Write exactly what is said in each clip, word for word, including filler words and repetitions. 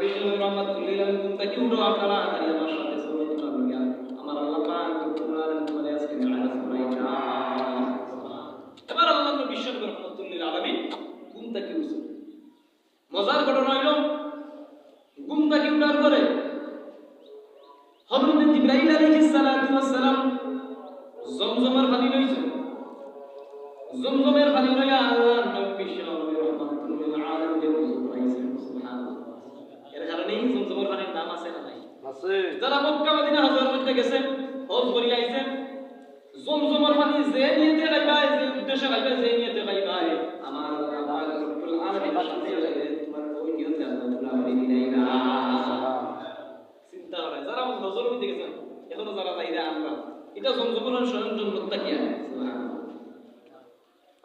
বিশ্বনবী রহমাতুল্লিল আলামিন ঘুম থাকি উঠো, আপনারা তাড়াতাড়ি আমার সাথে চলো, তোমরা লইয়া আমার আল্লাহ পাক রব্বুল আলামিন তোমাদের আজকে মেরাজ করাইতা। এবার আল্লাহ নবী বিশ্বনবী রহমাতুল্লিল আলামিন ঘুম থাকি উঠছে। মজার ঘটনা হইল, ঘুম থাকি উঠার পরে হযরত জিব্রাইল আলাইহিস সালাতু ওয়াস সালাম জমজমের পানি লইছে। জমজমের পানি লইয়া আল্লাহ নবী বিশ্বনবী রহমাতুল্লিল আলামিন ওযু করাইছেন। সুবহানাল্লাহ। এর কারণেই জমজমের পানির নাম আছে না নাই? আছে। যারা মক্কা মদিনা হজের মধ্যে গেছে, হজ করি আইছে, জমজমের পানি যে নিয়তে খাইবা, যে উদ্দেশ্যে খাইবা, যে নিয়তে খাইবা, আমার আল্লাহ পাক রব্বুল আলামিন শান্তি হয়ে যায়, তোমার ওই নিয়তে আল্লাহ তাআলা পানি দিলাই না। চিন্তা করে, যারা হজের মধ্যে গেছেন, এখনো যারা যাইরা আমরা, এটা জমজমের পানি স্বয়ং জন্নত থাকিয়া। সুবহানাল্লাহ।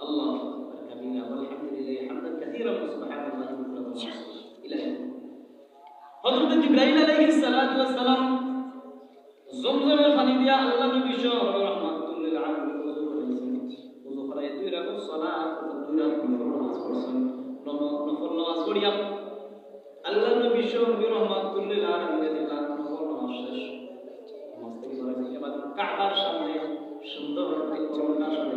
আল্লাহু আকবার কাবীরা, ওয়ালহামদুলিল্লাহি হামদান কাসীরান, ওয়া সুবহানাল্লাহি বুকরাতান ওয়া আসীলা। ইলা আখির। হযরত জিব্রাইল আলাইহিস সালাতু ওয়াস সালাম জমজমের পানি দিয়া আল্লাহ নবী সহ রহমাতুল্লিল আলামিন ওযু করাইছেন। ওযু করাই দুই রাকাত সালাত, দুই রাকাত নফল নামাজ পড়ছেন। নম-, নফল নামাজ পড়িয়া আল্লাহ নবী সহ নবী রহমাতুল্লিল আলামিন রাত নফল নামাজ শেষ। নামাজ থেকে ঘরে ফিরে আবার কাবার সামনে সুন্দর করে করুণার সাথে